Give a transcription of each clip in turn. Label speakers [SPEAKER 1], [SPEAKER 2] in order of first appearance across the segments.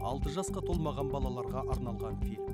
[SPEAKER 1] 6 жасқа толмаған балаларға арналған фильм.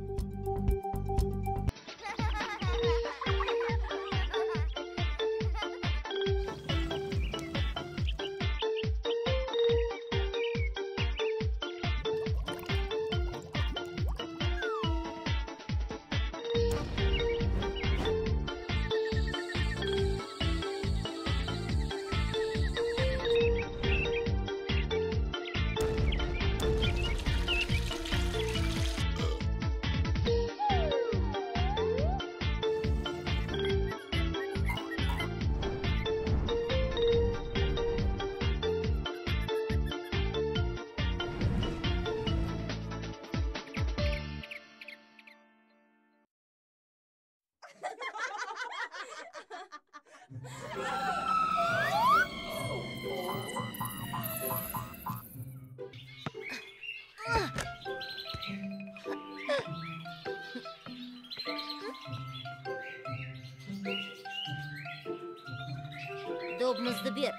[SPEAKER 2] Добымызды бер.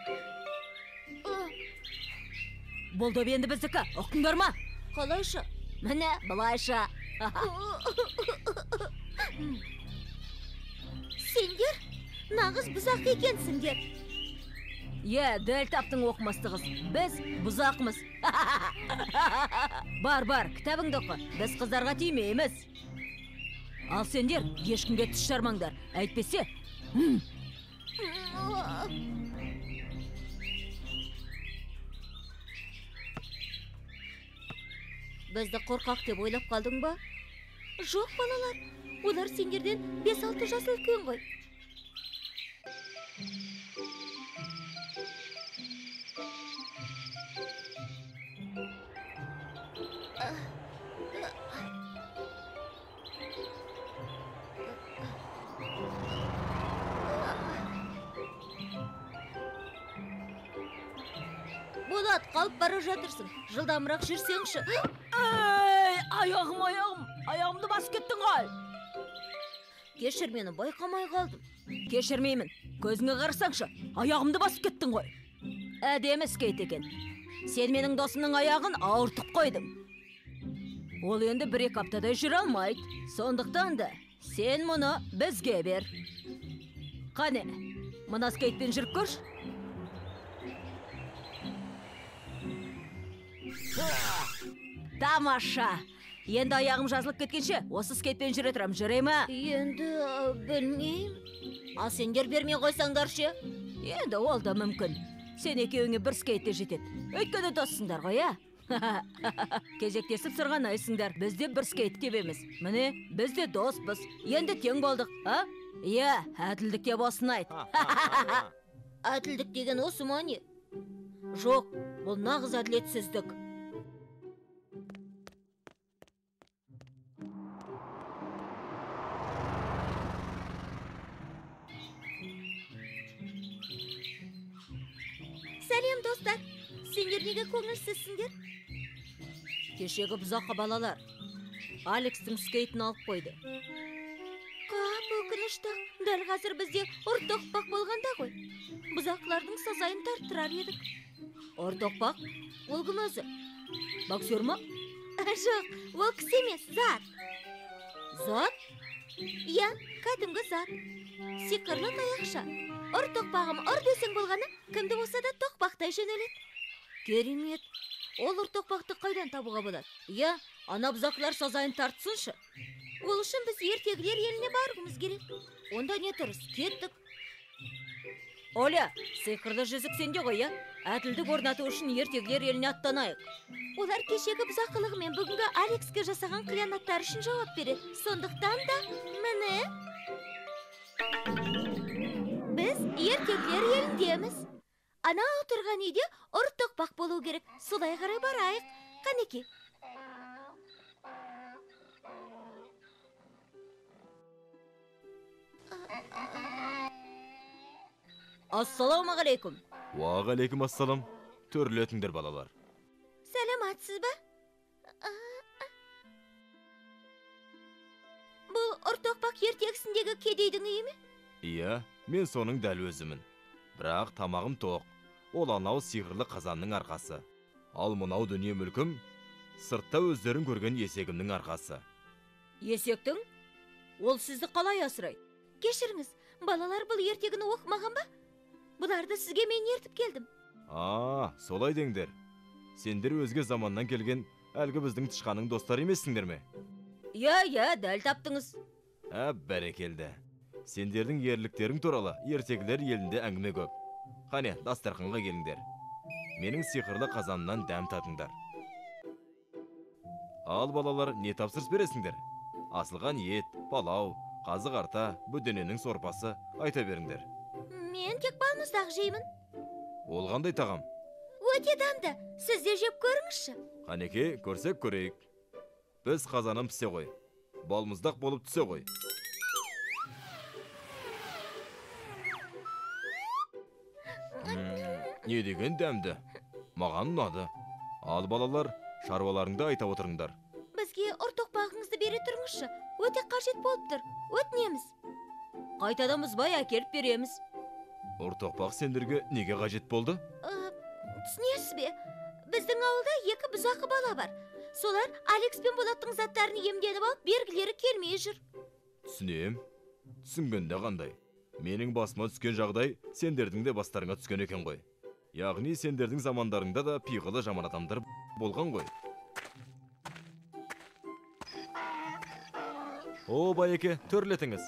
[SPEAKER 3] Бұл доп енді біздікі, ұқтыңдар ма?
[SPEAKER 2] Қалайша?
[SPEAKER 3] Міне, былайша.
[SPEAKER 2] Сендер нағыз бұзақы екенсіңдер.
[SPEAKER 3] Е, дәл таптың оқымасты қыз. Біз бұзақмыз. Бар, бар, кітабыңды оқы. Біз қыздарға тимейміз. Ал сендер ешкімге тіс жармаңдар. Әйтпесе...
[SPEAKER 2] Бізді қорқақ деп ойлап қалдың ба? Жоқ, балалар. Олар сендерден 5-6 жас үлкен ғой. Болат, қалып бара жатырсың. Жылдамырақ жүрсеңші.
[SPEAKER 3] Ей, аяғым, аяғым, аяғымды басып кеттің ғой.
[SPEAKER 2] Кешір мені, байқамай қалдым.
[SPEAKER 3] Кешірмеймін, көзіңе қарасаңшы, аяғымды басып кеттің ғой. Әдемі скейт екен. Сен менің досымның аяғын ауыртып қойдың. Ол енді 1-2 аптадай жүре алмайды. Сондықтан да сен мұны бізге бер. Қане, мына скейтпен жүріп көрші. Тамаша! Енді аяғым жазылып кеткенше, осы скейтпен жүре тұрам, жүре ме?
[SPEAKER 2] Енді білмеймін. Ал сендер бермей қойсаңдар ше?
[SPEAKER 3] Енді ол да мүмкін. Сен екеуіңе бір скейтте жетеді. Өйткені доссыңдар ғой, ә? Кезектесіп сырғанайсыңдар. Біз де бір скейт тебеміз. Міне, біз де доспыз. Енді тең болдық, а? Иә, әділдік деп осыны айт.
[SPEAKER 2] Әділдік деген осы ма не? Жоқ, бұл нағыз әділетсіздік. Сәлем, достар. Сендер неге көңілсізсіңдер?
[SPEAKER 3] Кешегі бұзақы балалар Алекстің скейтін алып қойды.
[SPEAKER 2] Қап, өкінішті. Дәл қазір бізде ұртоқпақ болғанда ғой. Бұзақылардың сазайын тарттырар едік.
[SPEAKER 3] Ұртоқпақ?
[SPEAKER 2] Ол кім өзі?
[SPEAKER 3] Боксер ма?
[SPEAKER 2] Жоқ, ол кісі емес, зат.
[SPEAKER 3] Зат?
[SPEAKER 2] Иә, кәдімгі зат. Сиқырлы таяқша. Ұр тоқпағым, ұр десең болғаны, кімді болса да тоқпақтай жөнеледі.
[SPEAKER 3] Керемет. Ол ұр тоқпақты қайдан табуға болады? Иә, ана бұзақылар сазайын тартсыншы.
[SPEAKER 2] Ол үшін біз ертегілер еліне барғымыз керек.
[SPEAKER 3] Онда не тұрыс, кеттік. Оля, сиқырлы жүзік сенде ғой, иә? Әділдік орнату үшін ертегілер еліне аттанайық.
[SPEAKER 2] Олар кешегі бұзақылығы мен бүгінгі Алекске жасаған қиянаттары үшін жауап береді. Сондықтан да, міне... Біз ертегілер еліндеміз. Анау тұрған үйде ұр тоқпақ болу керек. Солай қарай барайық. Қанеки.
[SPEAKER 3] Ассалаумағалейкум.
[SPEAKER 4] Уағалейкум ассалам. Төрлетіңдер, балалар.
[SPEAKER 2] Сәлематсыз ба? Бұл ұр тоқпақ ертегісіндегі кедейдің үйі ме?
[SPEAKER 4] Иә, мен соның дәл өзімін. Бірақ тамағым тоқ. Ол анау сиқырлы қазанның арқасы. Ал мынау дүние мүлкім Сыртта өздерін көрген есегімнің арқасы.
[SPEAKER 3] Есектің? Ол сізді қалай асырайды?
[SPEAKER 2] Кешіріңіз, балалар бұл ертегіні оқымаған ба? Бұларды сізге мен ертіп келдім.
[SPEAKER 4] А, солай деңдер. Сендер өзге заманнан келген әлгі біздің тышқанның достары емессіңдер ме?
[SPEAKER 3] Иә, иә, дәл таптыңыз.
[SPEAKER 4] Ә, бәрекелді. Сендердің ерліктерің туралы ертегілер елінде әңгіме көп. Қане, дастарханға келіңдер. Менің сиқырлы қазанымнан дәм татыңдар. Ал балалар, не тапсырыс бересіңдер? Асылған ет, палау, қазы қарта, бөдененің сорпасы, айта беріңдер.
[SPEAKER 2] Мен тек балмұздақ жеймін.
[SPEAKER 4] Ол қандай тағам?
[SPEAKER 2] Өте дәмді. Сіз де жеп көріңізші.
[SPEAKER 4] Қанеке, көрсек көрейік. Біз қазаным пісе ғой. Балмұздақ болып түсе ғой. Не деген дәмді? Маған ұнады. Ал балалар, шаруаларыңды айта отырыңдар.
[SPEAKER 2] Бізге ұр тоқпағыңызды бере тұрыңызшы. Өте қажет болып тұр. Өтінеміз.
[SPEAKER 3] Қайтадан бұзбай әкеліп береміз.
[SPEAKER 4] Ұр тоқпақ сендерге неге қажет болды?
[SPEAKER 2] Түсінесіз бе? Біздің ауылда екі бұзақы бала бар. Солар Алекс пен Болаттың заттарын иемденіп алып, бергілері келмей жүр.
[SPEAKER 4] Түсінем. Түсінгенде қандай? Менің басыма түскен жағдай сендердің де бастарыңа түскен екен ғой. Яғни сендердің замандарыңда да пиғылы жаман адамдар болған ғой. О, байеке, төрлетіңіз.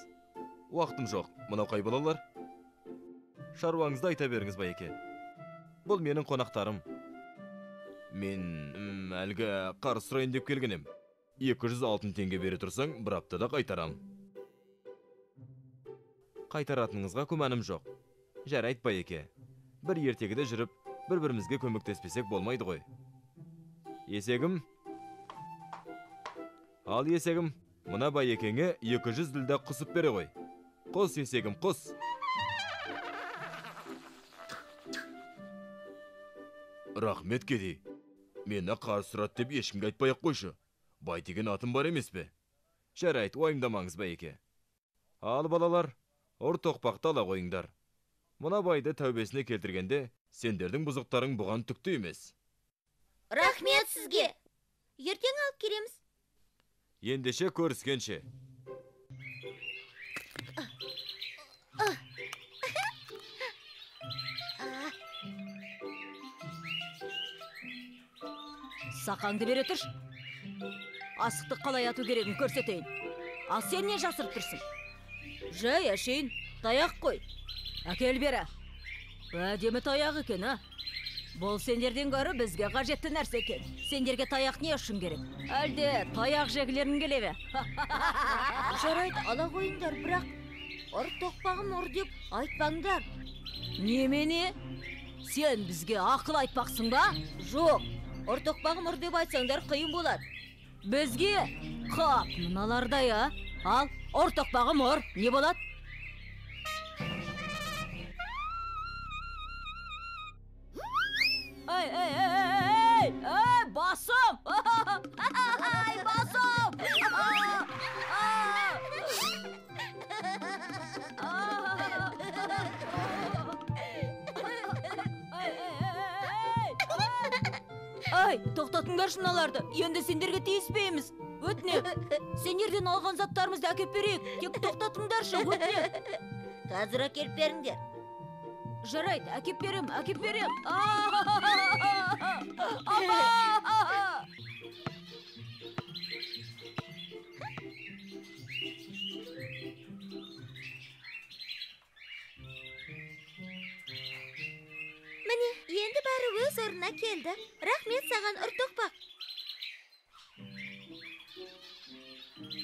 [SPEAKER 4] Уақытым жоқ. Мынау қай балалар? Шаруаңызды айта беріңіз, байеке. Бұл менің қонақтарым. Мен әлгі қарыз сұрайын деп келген ем. 200 алтын теңге бере тұрсаң, бір аптада қайтарам. Қайтаратыныңызға күмәнім жоқ. Жарайды, байеке. Бір ертегіде жүріп, бір-бірімізге көмектеспесек болмайды ғой. Есегім. Ал есегім, мына байекеңе 200 ділдә құсып бере ғой. Құс, есегім, құс. Рахмет, кедей. Мені қарыз сұрады деп ешкімге айтпай-ақ қойшы. Бай деген атым бар емес пе? Жарайды, уайымдамаңыз, байеке. Ал балалар, ұр тоқпақты ала қойыңдар. Мына байды тәубесіне келтіргенде, сендердің бұзықтарың бұған түкті емес.
[SPEAKER 2] Рахмет сізге. Ертең алып келеміз.
[SPEAKER 4] Ендеше көріскенше.
[SPEAKER 3] Сақаңды бере тұршы. Асықты қалай ату керегін көрсетейін. Ал сен не жасырып тұрсың? Жай әшейін, таяқ қой. Әкел бері. Әдемі таяқ екен, а? Бұл сендерден гөрі бізге қажетті нәрсе екен. Сендерге таяқ не үшін керек? Әлде таяқ жегілерің келе ме?
[SPEAKER 2] Жарайды, ала қойыңдар, бірақ ұр тоқпағым ұр деп айтпаңдар.
[SPEAKER 3] Немене? Сен бізге ақыл айтпақсың ба?
[SPEAKER 2] Жоқ, ұр тоқпағым ұр деп айтсаңдар қиын болады.
[SPEAKER 3] Бізге? Қап, мыналардай, а? Ал, ұр тоқпағым ұр, не болады? Ай, ай, ай, ай, ай, басым! Ай, басым! Ай, тоқтатыңдаршы мыналарды. Енді сендерге тиіспейміз. Өтінем. Сендерден алған заттарымызды әкеп берейік. Тек тоқтатыңдаршы, өтінем.
[SPEAKER 2] Қазір әкеліп беріңдер.
[SPEAKER 3] Жарайды, әкеп берем, әкеп берем.
[SPEAKER 2] Міне, енді бәрі өз орнына келді. Рахмет саған, ұр тоқпақ.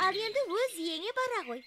[SPEAKER 2] Ал енді өз иеңе бара ғой.